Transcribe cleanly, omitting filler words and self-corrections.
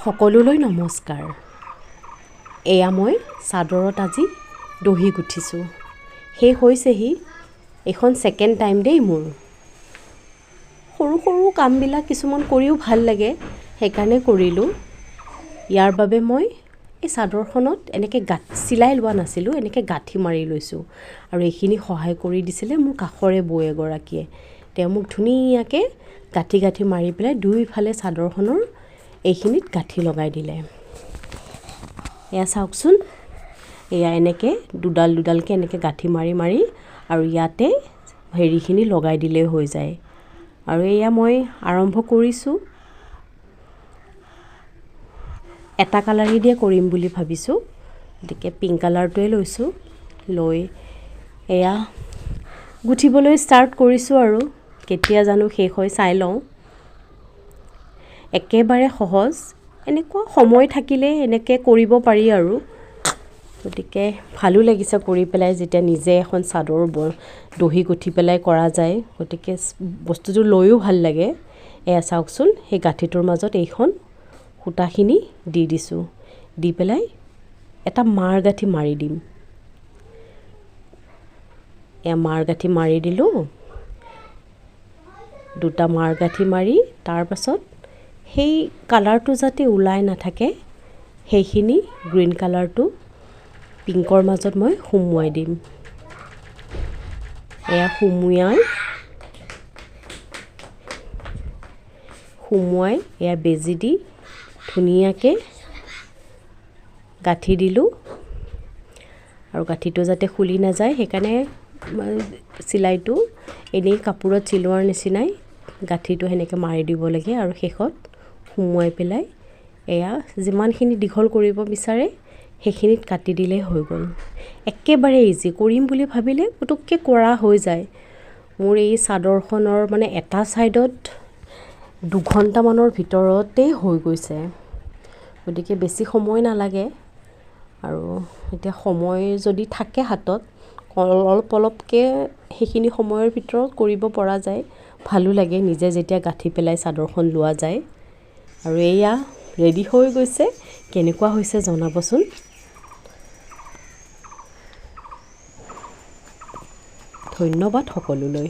সকলোলৈ নমস্কাৰ। এয়া মই চাদৰত আজি দহি গুঠিছোঁ, শেষ হৈছেহি। এইখন ছেকেণ্ড টাইম দেই মোৰ। সৰু সৰু কামবিলাক কিছুমান কৰিও ভাল লাগে, সেইকাৰণে কৰিলোঁ। ইয়াৰ বাবে মই এই চাদৰখনত এনেকৈ চিলাই লোৱা নাছিলোঁ, এনেকৈ গাঁঠি মাৰি লৈছোঁ। আৰু এইখিনি সহায় কৰি দিছিলে মোৰ কাষৰে বৌ এগৰাকীয়ে। তেওঁ মোক ধুনীয়াকৈ গাঁঠি গাঁঠি মাৰি পেলাই দুয়োফালে চাদৰখনৰ এইখিনিত গাঁঠি লগাই দিলে। এয়া চাওকচোন, এয়া এনেকৈ দুডাল দুডালকৈ এনেকৈ গাঁঠি মাৰি মাৰি আৰু ইয়াতে হেৰিখিনি লগাই দিলেই হৈ যায়। আৰু এয়া মই আৰম্ভ কৰিছোঁ। এটা কালাৰেই দিয়ে কৰিম বুলি ভাবিছোঁ, গতিকে পিংক কালাৰটোৱে লৈছোঁ। লৈ এয়া গুঠিবলৈ ষ্টাৰ্ট কৰিছোঁ আৰু কেতিয়া জানো শেষ হয় চাই লওঁ। একেবাৰে সহজ, এনেকুৱা সময় থাকিলে এনেকৈ কৰিব পাৰি আৰু। গতিকে ভালো লাগিছে কৰি পেলাই, যেতিয়া নিজে এখন চাদৰ দহি গুঠি পেলাই কৰা যায়, গতিকে বস্তুটো লৈও ভাল লাগে। এয়া চাওকচোন, সেই গাঁঠিটোৰ মাজত এইখন সূতাখিনি দি দিছোঁ। দি পেলাই এটা মাৰ গাঁঠি মাৰি দিম। এয়া মাৰ গাঁঠি মাৰি দিলোঁ, দুটা মাৰ গাঁঠি মাৰি তাৰপাছত সেই কালাৰটো যাতে ওলাই নাথাকে সেইখিনি গ্ৰীণ কালাৰটো পিংকৰ মাজত মই সুমুৱাই দিম। এয়া সুমুৱাই এয়া বেজী দি ধুনীয়াকৈ গাঁঠি দিলোঁ। আৰু গাঁঠিটো যাতে খুলি নাযায় সেইকাৰণে চিলাইটো এনেই কাপোৰত চিলোৱাৰ নিচিনাই গাঁঠিটো সেনেকৈ মাৰি দিব লাগে। আৰু শেষত সুমুৱাই পেলাই এয়া যিমানখিনি দীঘল কৰিব বিচাৰে সেইখিনিত কাটি দিলেই হৈ গ'ল। একেবাৰে ইজি, কৰিম বুলি ভাবিলে পুটুককৈ কৰা হৈ যায়। মোৰ এই চাদৰখনৰ এটা ছাইডত দুঘণ্টামানৰ ভিতৰতেই হৈ গৈছে, গতিকে বেছি সময় নালাগে। আৰু এতিয়া সময় যদি থাকে হাতত, অলপ অলপকৈ সেইখিনি সময়ৰ ভিতৰত কৰিব পৰা যায়। ভালো লাগে নিজে যেতিয়া গাঁঠি পেলাই চাদৰখন লোৱা যায়। আৰু এয়া ৰেডি হৈ গৈছে, কেনেকুৱা হৈছে জনাবচোন। ধন্যবাদ সকলোলৈ।